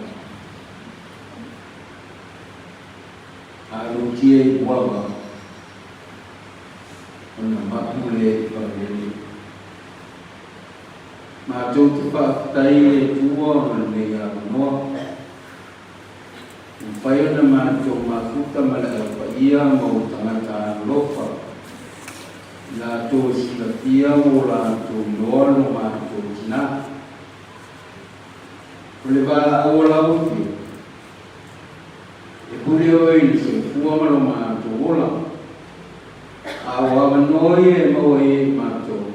Alutia i uaga ona mapu le valele. Matou te faafetai i le Atua ona lenei avanoa. Ua mafai ona matou mafuta ma le Au Paia ma ou tagata alolofa, i latou e silafia ma o latou iloa lo matou tina. O le valaau a lau Afioga, e pule oe i le soifua ma lo matou ola, a o avanoa ia e maua ai e matou,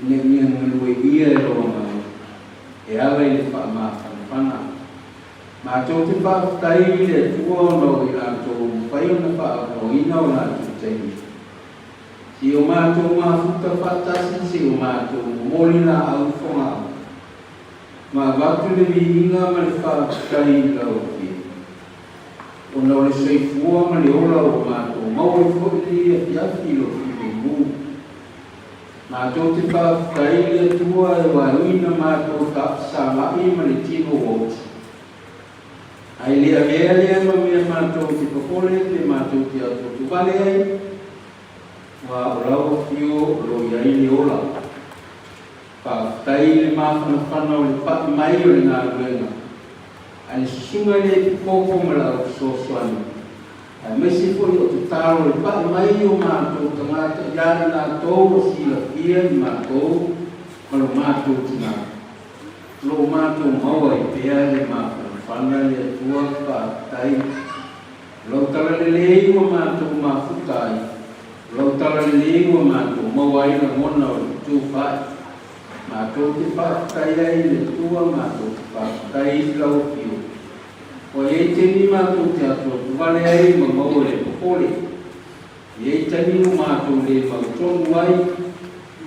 ina ia galue ia e lou Agaga e ala i le faamafanafana. Matou te faafetai i le Atua ona o i latou ua mafai ona faaavanoaina o latou taimi. Se i o matou mafuta faatasi, se i o matou momoli laau i Fogaa, ma avatu le viiga ma le faafetai i lau Afioga, ona o le soifua ma le ola ua matou maua ai foi lenei afiafi i lou filemu. Matou te faafetai i le Atua e vaeina matou faafesagai ma le tino ua oti. Ae le avea lea ma mea matou te popole pe matou te atuatuvale ai, aua o lau afio o lo o i ai le ola. Faafetai i le mafanafana o le pai mai o le galuega a le susuga i le Epikopo ma le au fesoasoani, aemaise foi o tatalo le pai mai o matou tagata ia i latou ua silafia i matou ma lo matou tina. O lo o matou maua ai pea le mafanafana le Atua. Faafetai. O lau talalelei ua matou mafuta ai, o lau talalelei ua matou maua ai lagona o le fetufaai. Matou te faafetai ai i le Atua, matou te faafetai i lau Afioga. Ua i ai taimi matou te atuatu vale ai ma maua i le popole. E i ai taimi ua matou le mautonu ai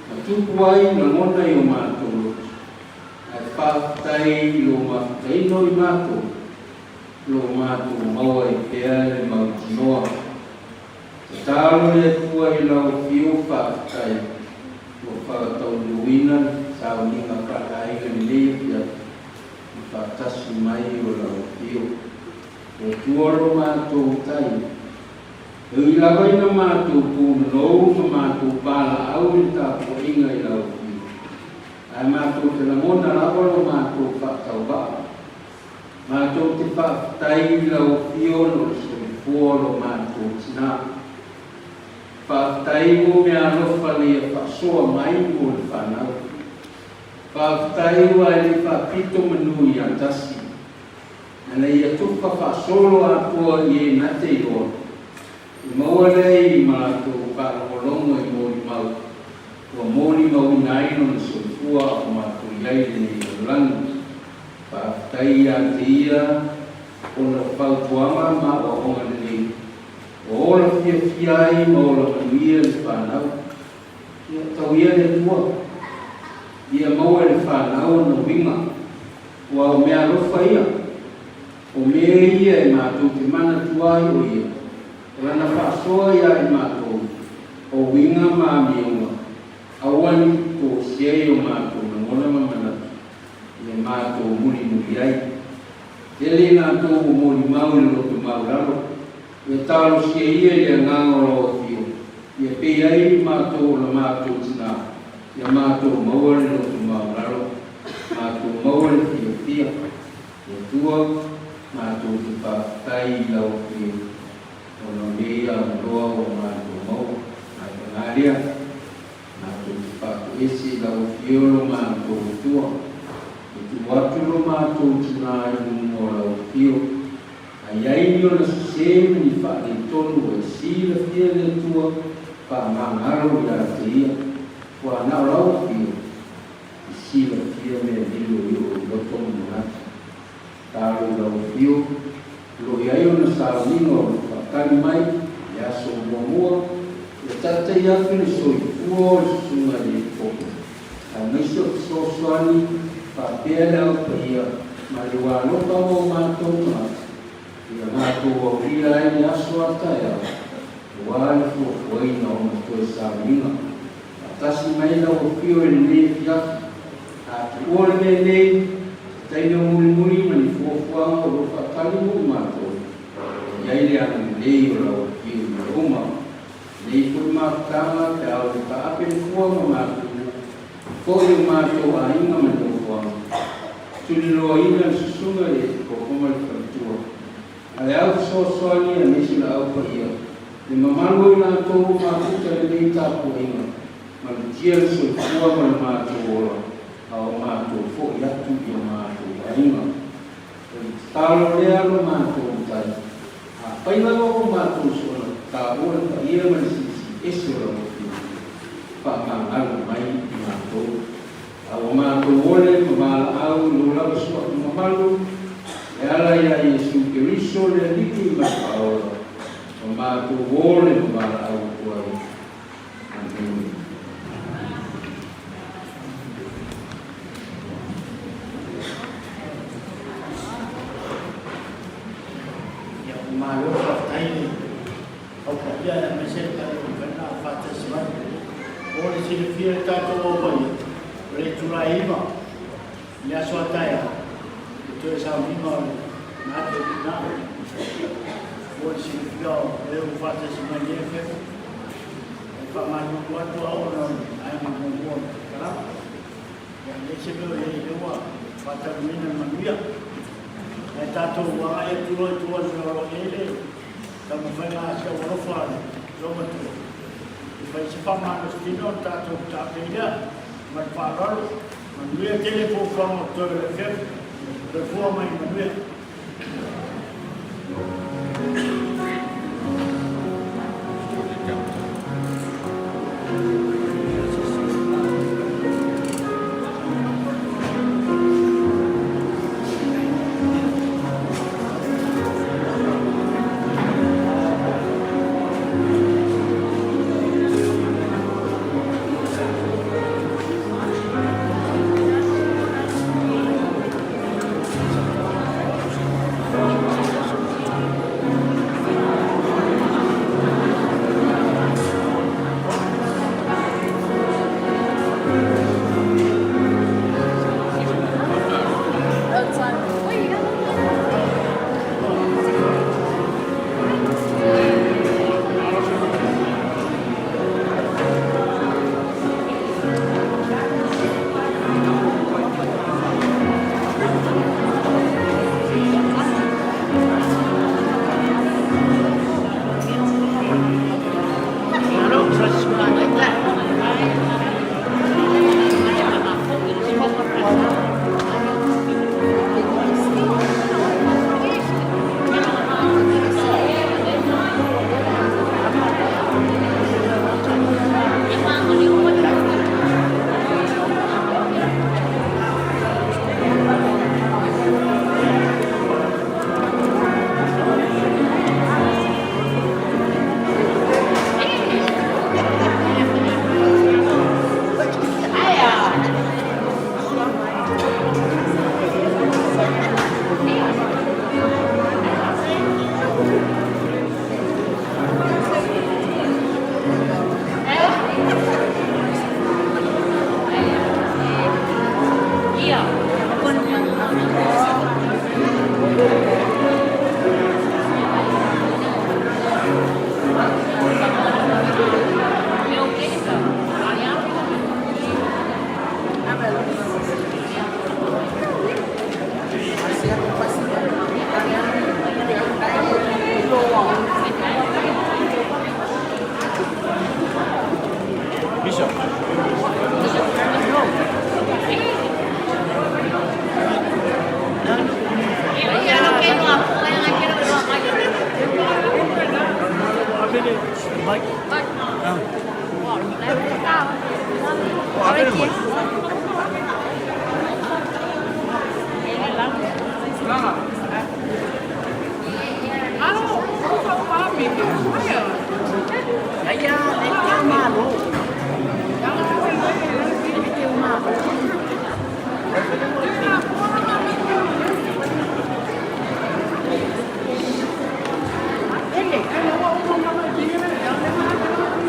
ma tupu ai lagona i o matou loto. Ae faafetai i lou mafutaina o i matou, lo matou maua ai pea le mautinoa. Tatalo le Atua i lau Afio faafetai ua faataunuuina le sauniga faaleaiga lenei afiafi i faatasi mai o lau Afio. Le Atua lo matou tai. E ui lava ina matou punonou ma matou palaau i le tapuaiga i lau Afio, ae matou te lagona lava lo matou faatauvaa. Matou te faafetai i lau Afio ona o le soifua o lo matou tina. Faafetai mo meaalofa na ia faasoa mai mo le fanau. Faafetai ua e le faapito manu ia tasi, ana ia tufa faasolo atoa i e na te iloa, i maua lea i ma latou faalogologo i molimau, ua molimauina ai lona soifua a o matou i ai i lenei lalolagi. Faafetai ia te ia ona o fautuaga ma aoaoga lelei, ua ola fiafia ai ma ola manuia le fanau. Ia tau ia le Atua, ia maua e le fanau ona uiga, ua o meaalofa ia, o mea ia e matou te manatua ai o ia, o lana faasoa ia i matou, o uiga ma amioga, aua ne i tosia i o matou lagona ma manatu, ia matou mulimuli ai. Tele i latou ua molimau i le loto maulalo, ia talosia ia i le agaga o lau Afio, ia pei ai matou o la matou tina, ia matou maua le loto maulalo, matou maua le fiafia. Le Atua, matou te faafetai i lau Afio, ona o nei avanoa ua matou maua. Ae paga lea, matou te faatoese i lau Afio lo matou Atua, e tuu atu lo matou tina i luga o lau Afio, a i ai ni ona sese ma ni faaletonu ua e silafia e le Atua, faamagalo ia te ia, ua na o lau Afio i silafia mea lilo i oo i loto ma manatu. Talo i lau Afio, o lo o i ai ona sauniga o lo o faatali mai i le aso muamua, ia taitai atu le soifua o le susuga i le Epikopo, aemaise o fesoasoani faapea le Au Paia ma le ua alofa mo matou tagata, ia matou aulia ai le aso a taeao, aua le fuafuaina o ona toe sauniga. Faatasi mai lau Afio i lenei afiafi. A tuua le mea nei, se taimi o mulimuli ma ni fuafuaga o lo o faatali mo i matou, e i ai le agalelei o lau Afio i mea uma. Lenei foi mafutaga pe a o le taape le fua ma matou foi o matou aiga ma nofoaga, tuliloaina le susuga i le Epikopo ma le faletua. A le au fesoasoani a nisi laau paia, le mamalu o i latou ua mafuta lenei tapuaiga, malutia le soifua ma le matou ola, a o matou foi atu i o matou aiga. O le tatalo lea lo matou Matai, afai lava ua matou soona taua le paia ma le silisili ese o lau Afioga, faamagalo mai i matou. A ua matou ole ma valaau i lo lava suafa mamalu, e ala iā Iesu Keriso le Alii ma le Faaola, ua matou ole ma valaau atu ai. Amene. Ia, ua malo faafetai le au paia aemaise le paia o Vena o faatasi mai. Mo le silafia e le tatou au paia, o le itula e 9 i le aso a taeao, le toe sauniga o le na te ina. Mo le silafia o e ua faatasi mai i lenei afiafi, e faamalulu atu au ona o le vaega muamua o le kalama. Ia, e leai se mea o i ai, o lea ua faataunuuina le manuia. Ae tatou agai atu loa i tua i le mea o lo o i ai le taumafaiga a si au alofa a le loomatua e fai se faamalositino ona tatou taapei lea. Ma le faaaloalo, manuia tele fuafuaga o totoe o le afiafi. Soifua ma ia manuia.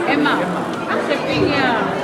Emma, se pinga.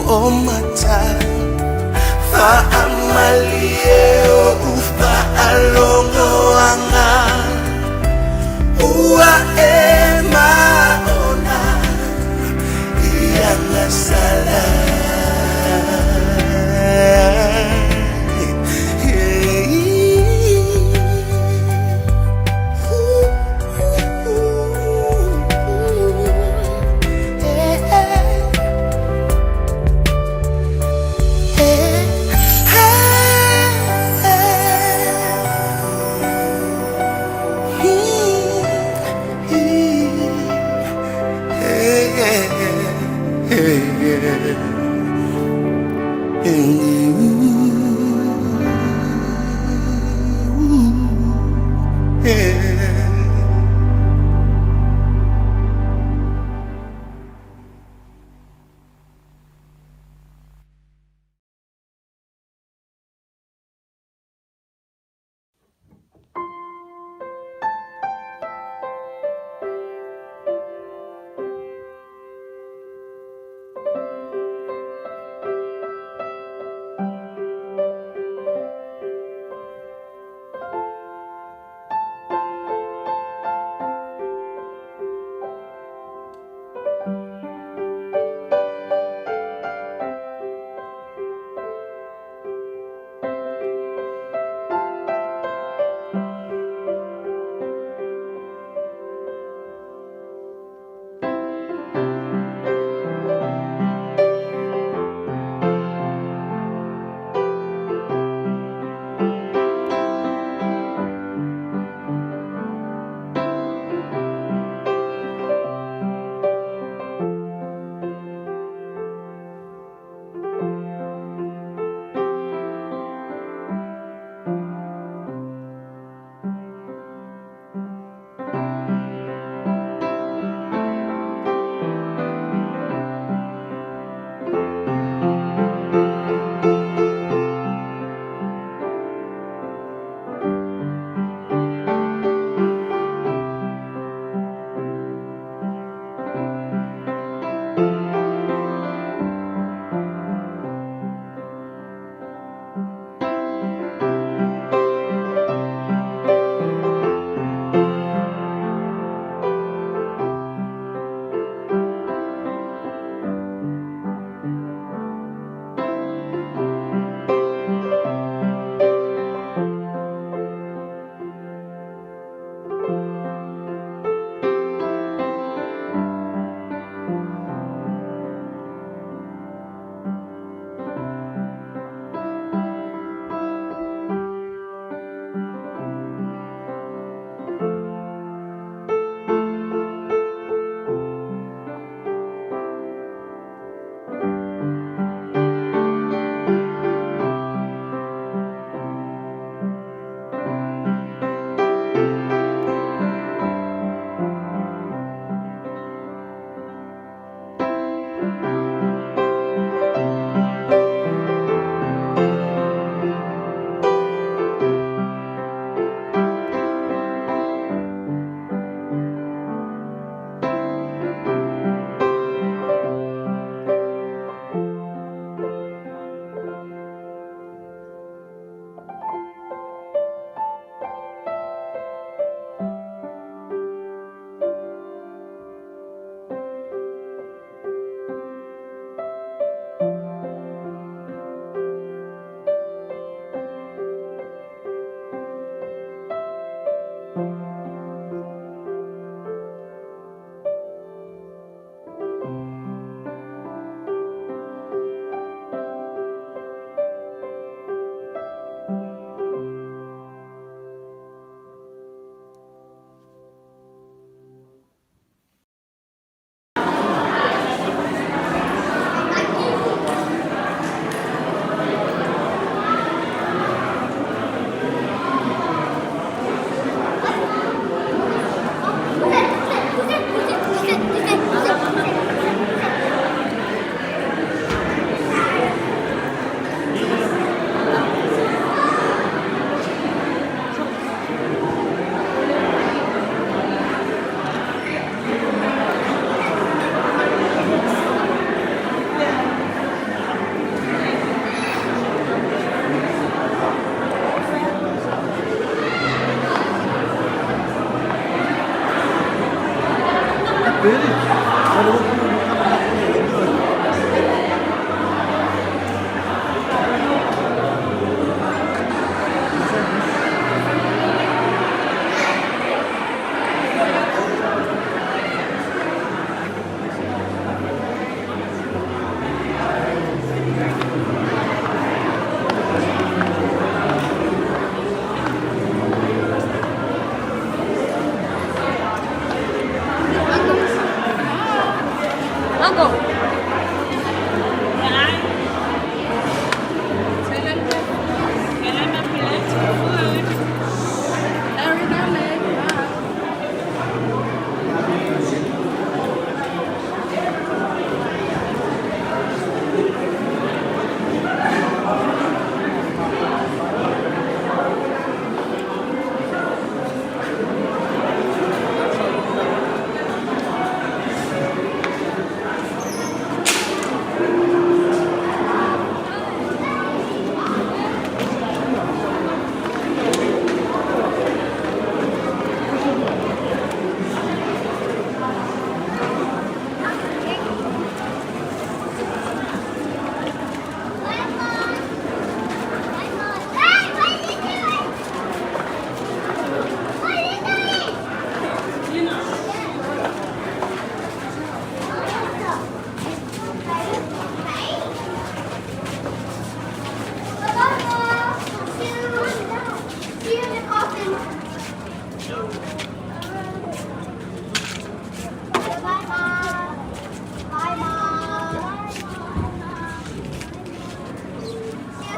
hoʻomata Faamalie oʻu faalogoaga Ua e maona i agasala.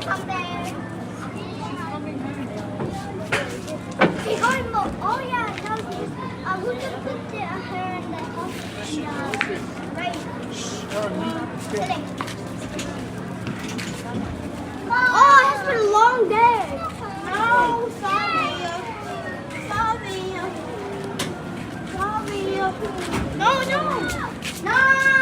come there. She's going mo- Oh yeah, no, she's. We can put her in the right. Sitting. Oh, it's been a long day. No, sorry. Sorry. Sorry. No, no. No.